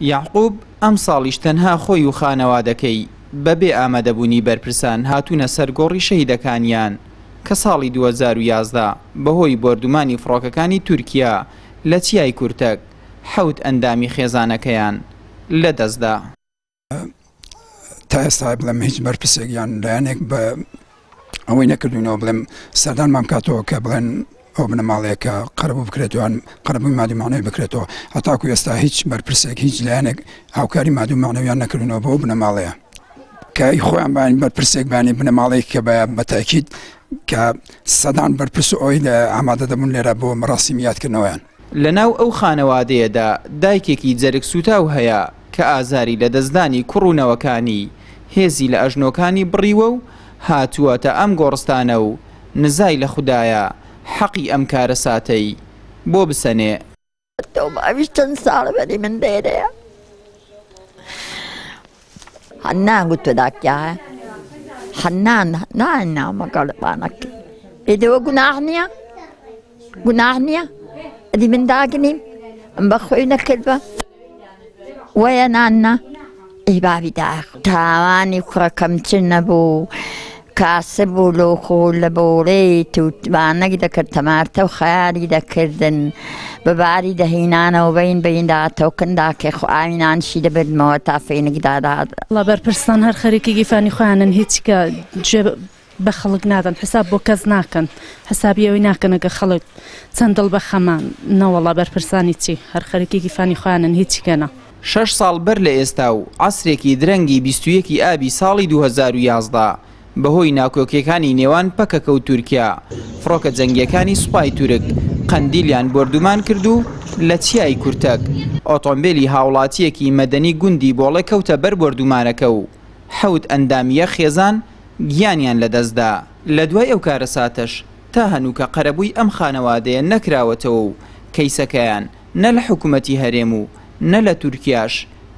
یەعقوب ئەمساڵیش تەنها خۆی و خانەوادەکەی بەبێ ئامادەبوونی بەرپرسان هاتوونە سەر گۆڕی شەهیدەکانیان کە ساڵی 2011 بەهۆی بۆردومانی فڕۆکەکانی تورکیا لە چیای کورتەک حەوت ئەندامی خێزانەکەیان لەدەستدا. تا ئێستا بڵێم هیچ بەرپرسێک یان لایەنێک بە ئەوەی نەکردوینەوە بڵێم سەردانمان بکاتەوە کە بڵێن ئەو بنەماڵەیە کە قەرەبوو بکرێتەوە قەرەبووی مادی معنەوی بکرێتەوە هەتاکو ئێستا هیچ بەرپرسێک هیچ لایەنێک هاوکاری مادی و معنەویان نەکردنەوە بۆ بنەماڵەیە کە خۆیان بانی بەرپرسێک بانی بنەماڵەیەک کە بە بەتاکیید کە سەدان بەرپرس و ئەوەی لە ئامادە دەبوون لێرە بۆ مەراسیمی یادکردنەوەیان. لەناو ئەو خانەوادەیەدا دایکێکی جەرگ سووتاو هەیە کە ئازاری لەدەستدانی کوڕ و نەوەکانی هێزی لە ئەژنۆکانی بڕیوە و هاتووەتە ئەم گۆڕستانە و نزای لە خودایە حەقی ئەم کارەساتەی بۆ بسەنێ. تۆ باویش چەند ساڵە بەری من لێرەیە حەنان گوتوە داکیایە حەنان ناومەگەڵ ئێدەوە گوناح نییە گوناح نییە ئەدی من داگنیم ئەم بە خۆی نەکردبە وەیە ناننا ئەی بابی داخ تاوانی کوڕەکەم چ نەبوو کاسب و لۆخ و لە بۆڵێی تووتبانەک دەکرد تەمارتە و خەیاری دەکردن بە باری دەهینانەوە بەین بەیندا تۆکن داکێ خۆ ئاوی نانشی دەبردمەوە تا فێنک دادات. وەڵا بەرپرسان هەر خەریکی گیرفانی خۆیانن هیچ کە جێ بە خەڵک نادەن حساب بۆ کەس ناکەن حسابی ئەوەی ناکەن ئەگە خەڵک چەند دڵ بە خەمان نەوەڵا بەرپرسانی چی هەر خەریکی گیرفانی خۆیانن هیچی کە نا. شەش ساڵ بەر لە ئێستا و عەسرێکی درەنگی 21 ی ئابی ساڵی 2011 بەهۆی ناکۆکیەکانی نێوان پەکەکە و تورکیا فڕۆکە جەنگیەکانی سوپای تورک قەندیلیان بۆردومان کرد و لە چیای کورتەک ئۆتۆمبێلی هاوڵاتیەکی مەدەنی گوندی بۆڵێ کەوتە بەر بۆردومانەکە و حەوت ئەندامی یەک خێزان گیانیان لەدەستدا. لە دوای ئەو کارەساتەش تا هەنووکە قەرەبووی ئەم خانەوادەیە نەکراوەتەوە و کەیسەکەیان نە لە حکومەتی هەرێم و نە لە تورکیاش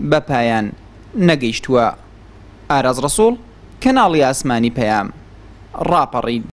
بە پایان نەگەیشتووە. ئاراز ڕەسوڵ، کەناڵی ئاسمانی پەیام، ڕاپەڕین.